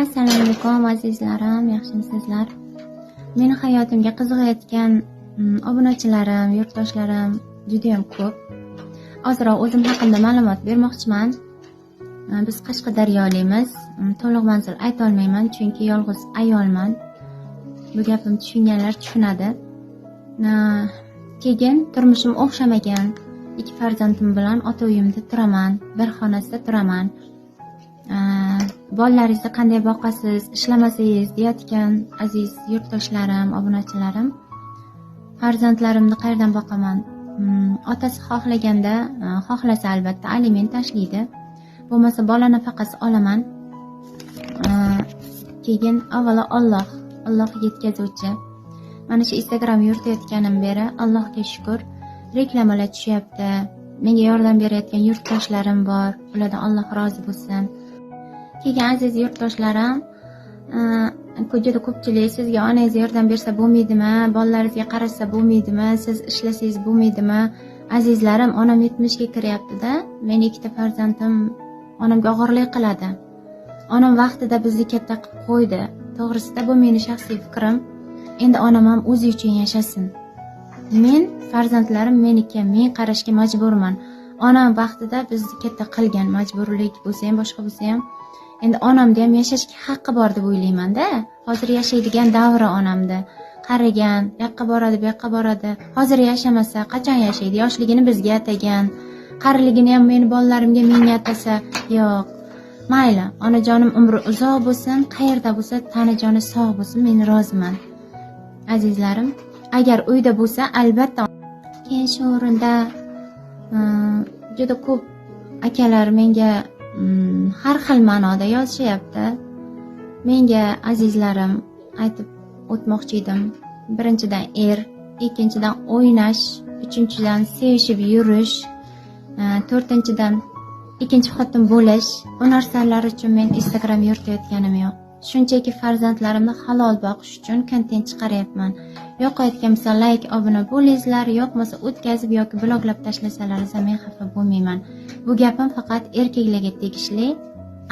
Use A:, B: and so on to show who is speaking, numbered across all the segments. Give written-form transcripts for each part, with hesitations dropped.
A: Assalomu alaykum, azizlarim, yaxshimisizlar? Meni hayotimga qiziqayotgan obunachilarim, yurtdoshlarim judayam ko'p. Ozroq o'zim haqimda ma'lumot bermoqchiman. Biz Qashqadaryolikmiz. To'liq manzil aytolmayman, chunki yolg'iz ayolman. Bu gapimni tushunganlar tushunadi. Keyin turmushim o'xshamagan. Ikki farzandim bilan ota uyimda turaman, bir xonasida turaman. Bolalaringizni qanday boqasiz, ishlamasangiz, deyayotgan aziz yurtdoshlarim, obunachilarim, farzandlarimni qayerdan boqaman? Otasi xohlaganda, xohlasa albatta aliment tashlaydi. Bo'lmasa bola nafaqasi olaman. Keyin avvalo Alloh, Alloh yetkazuvchi. Mana shu Instagram yuritayotganim beri, Allohga shukur, reklamalar tushyapti. Menga yordam berayotgan yurtdoshlarim bor. Ulardan Alloh rozi bo'lsin. Keyin, aziz yurtdoshlarim, juda ko'pchilik sizga onangiz yordam bersa bo'lmaydimi, bolalaringizga qarasa bo'lmaydimi, siz ishlasangiz bo'lmaydimi? Azizlarim, onam 70 ga kiryapti-da. Meni ikkita farzandim onamga og'irlik qiladi. Onam vaqtida bizni katta qilib qo'ydi. To'g'risida, bu meni shaxsiy fikrim. Endi onam ham o'zi uchun yashasin. Men farzandlarim meniki, men qarashga majburman. Onam vaqtida bizni katta qilgan, majburlik bo'lsa ham, boshqa bo'lsa ham. Endi onamda ham yashashga haqqi bor deb o'ylayman-da. Hozir yashaydigan davri onamda. Qarigan, u yoqqa boradi, bu yoqqa boradi. Hozir yashamasa, qachon yashaydi? Yoshligini bizga atagan. Qariligini ham meni bolalarimga, menga atasa, yo'q. Mayli, onajonim umri uzoq bo'lsin, qayerda bo'lsa tani joni sog' bo'lsin, men roziman. Azizlarim, agar uyda bo'lsa, albatta. Keyin shu o'rinda juda ko'p akalar menga har xil ma'noda yozishyapti. Menga, azizlarim, aytib o'tmoqchi edim. Birinchidan, er, ikkinchidan, o'ynash, uchinchidan, sevishib yurish, to'rtinchidan, ikkinchi xotin bo'lish. Bu narsalar uchun men Instagram yuritayotganim yo'q. Shunchaki farzandlarimni halol boqish uchun kontent chiqaryapman. Yoqayotgan bo'lsa, layk, obuna bo'linglar, yoqmasa, o'tkazib yoki bloklab tashlasalar men xafa bo'lmayman. Bu gapim faqat erkaklarga tegishli.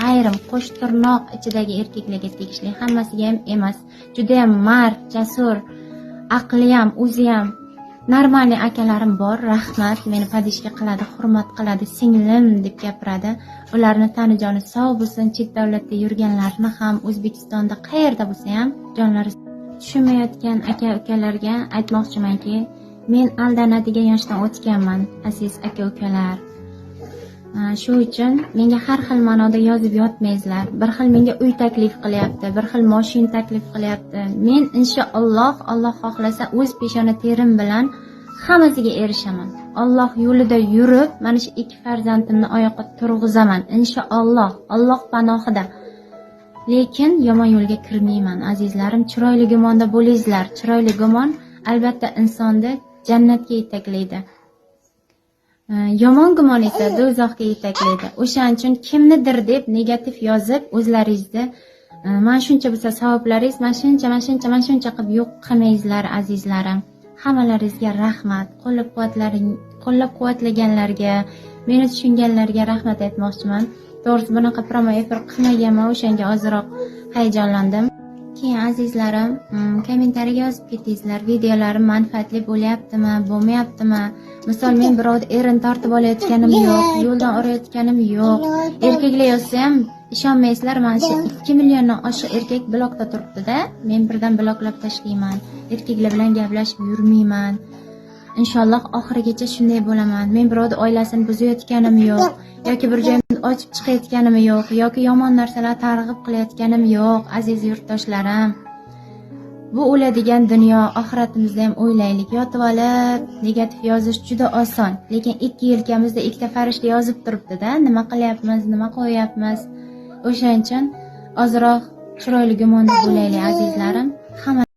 A: Ayrim qo'sh tirnoq ichidagi erkaklarga tegishli, hammasiga ham emas. Judayam mard, jasur, aqli ham, o'zi ham нормальный akalarim bor, rahmat, meni поддержка qiladi, hurmat qiladi, singlim deb gapiradi. Ularni tani joni sog' bo'lsin, chet davlatda yurganlarni ham, O'zbekistonda qayerda bo'lsa ham jonlari. Tushunmayotgan aka ukalarga aytmoqchimanki, men aldanadigan yoshdan o'tganman, aziz aka ukalar. Shu uchun menga har xil ma'noda yozib yotmaysizlar. Bir xil menga uy taklif qilyapti, bir xil moshin taklif qilyapti. Men inshaalloh, Alloh xohlasa, o'z peshona terim bilan hammasiga erishaman. Alloh yo'lida yurib, mana shu ikki farzandimni oyoqqa turg'izaman. Inshaalloh, Alloh panohida. Lekin yomon yo'lga kirmayman, azizlarim. Chiroyli gumonda bo'lingizlar. Chiroyli gumon albatta insonni jannatga yetaklaydi. Yomon gumon esa do'zaxga yetaklaydi. O'shaning uchun kimnidir deb negativ yozib, o'zlaringizni mana shuncha bo'lsa savoblaringiz, mana shuncha, mana shuncha, mana shuncha qilib yo'q qilmaysizlar, azizlarim. Hammalaringizga rahmat. Qo'llab-quvvatlaganlarga, meni tushunganlarga rahmat aytmoqchiman. To'g'risi, bunaqa прямой efir qilmaganman, o'shanga ozroq hayajonlandim. Keyin, azizlarim, kommentariyaga yozib ketingizlar, videolarim manfaatli bo'lyaptimi, bo'lmayaptimi? Misol, men birovni erini tortib olayotganim yo'q, yo'ldan urayotganim yo'q. Erkaklar yozsa ham ishonmaysizlar, mana shu 2 milliondan oshiq erkak blokda turibdi-da, men birdan bloklab tashlayman. Erkaklar bilan gaplashib yurmayman. Inshaalloh, oxirigacha shunday bo'laman. Men birovni oilasini buzayotganim yo'q, yoki bir joyimni ochib chiqayotganim yo'q, yoki yomon narsalar targ'ib qilayotganim yo'q, aziz yurtdoshlarim. Bu o'ladigan dunyo, oxiratimizni ham o'ylaylik. Yotib olib negativ yozish juda oson, lekin ikki yelkamizda ikkita farishta yozib turibdi-da, nima qilyapmiz, nima qo'yyapmiz. O'shaning uchun ozroq chiroyli gumonda bo'laylik, azizlarim. Hamma